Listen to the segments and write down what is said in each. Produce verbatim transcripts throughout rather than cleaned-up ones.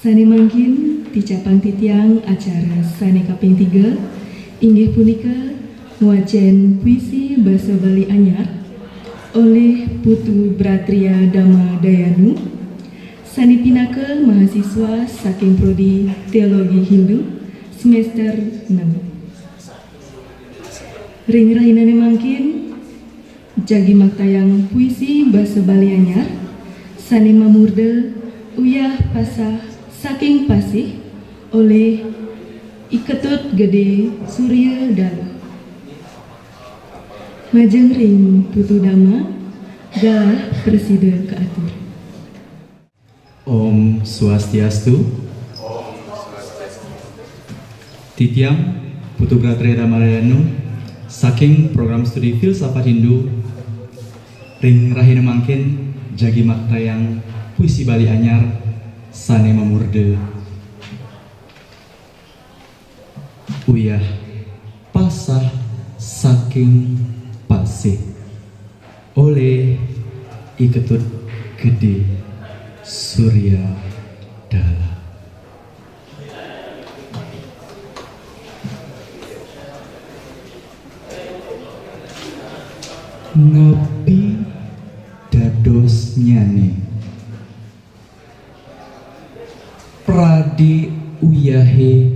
Sané mangkin, ticapang titiang acara sané kaping tiga, inggih punika ngwacén puisi basa Bali anyar olih Putu Bratria Dama Dayanu, sané pinaka mahasiswa saking Prodi Téologi Hindu semester enam. Ring rahinané mangkin, jagi maktayang puisi basa Bali anyar, sané mamurda Uyah Pasah Saking Pasih olih I Ketut Gedé Surya Dala. Majeng ring Putu Dama, galah prasida kaatur. Om Swastiastu. Titiang Putu Bratria Dama Dayanu saking program studi Filsafat Hindu, ring rahina mangkin jagi maktayang puisi Bali anyar sané mamurda Uyah Pasah Saking Pasih olih I Ketut Gedé Surya Dala. Napi dadosnyané? Pradé uyahé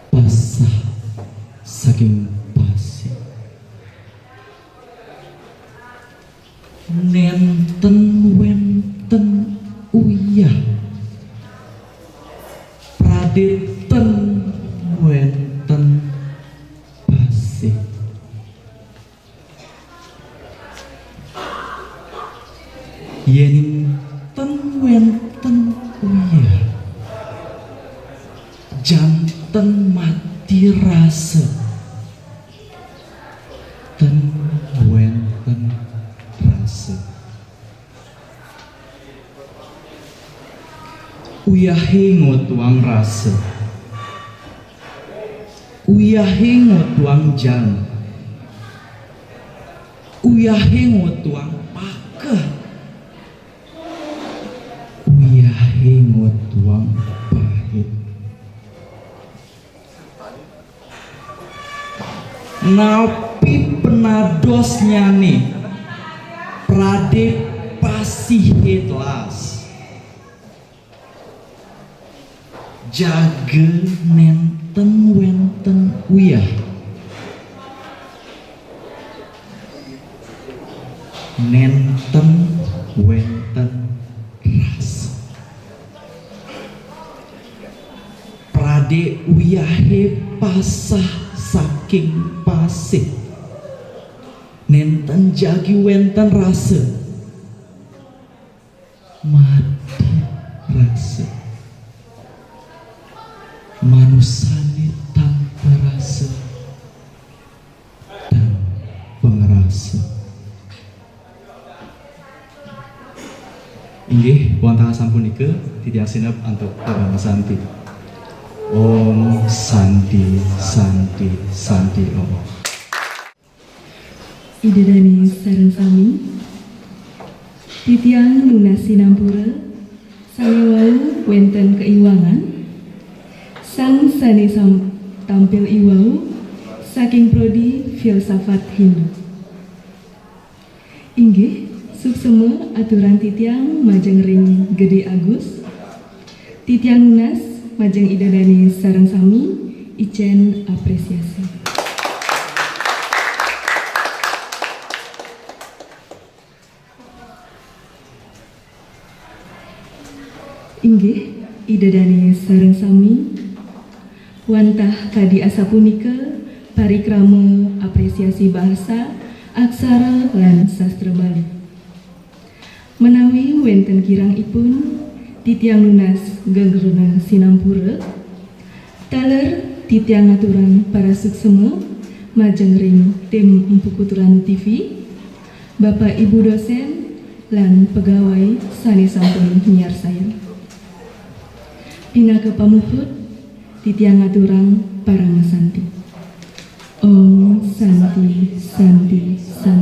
pasah saking pasih. Nénten wénten uyah. Pradé ten wénten pasih. Yén ten wénten uyah, janten mati rasa. Ten wénten rasa. Uyahé ngotuang rasa. Uyahé ngotuang jang. Uyahé ngotuang pakeh. Uyahé ngotuang pahit. Napi panadosnyané? Pradé pasihé telas. Jaga nénten wénten uyah. Nénten wénten rasa. Pradé uyahé pasah saking pasih. Nénten jagi wénten rasa. Mati rasa. Manusané tanpa rasa, tanpa ngrasa. Inggih, wantah sapunika, titiang sineb antuk parama santi. Om Santi, Santi, Santi Om. Ida dané sareng sami, titiang nunas sinampura, sané wau wénten kaiwangan, sang sané sam-, tampil iwau saking Prodi Filsafat Hindu. Inggih, suksema aturang titiang majeng ring Gedé Agus. Titiang nunas majeng Ida dané sareng sami, icén apresiasi. Inggih, Ida dané sareng sami, wantah kadi asapunika parikrama apresiasi bahasa, aksara, lan sastra Bali. Wénten kirangipun titiang nunas geng rena sinampura. Taler titiang ngaturang parasuksema majeng ring tim Empu Kultur Landu T V, Bapak Ibu dosen lan pegawai sané sampun miarsayang. Pinaka pamuput, titiang ngaturang paramasanti. Om Santi, Santi, Santi.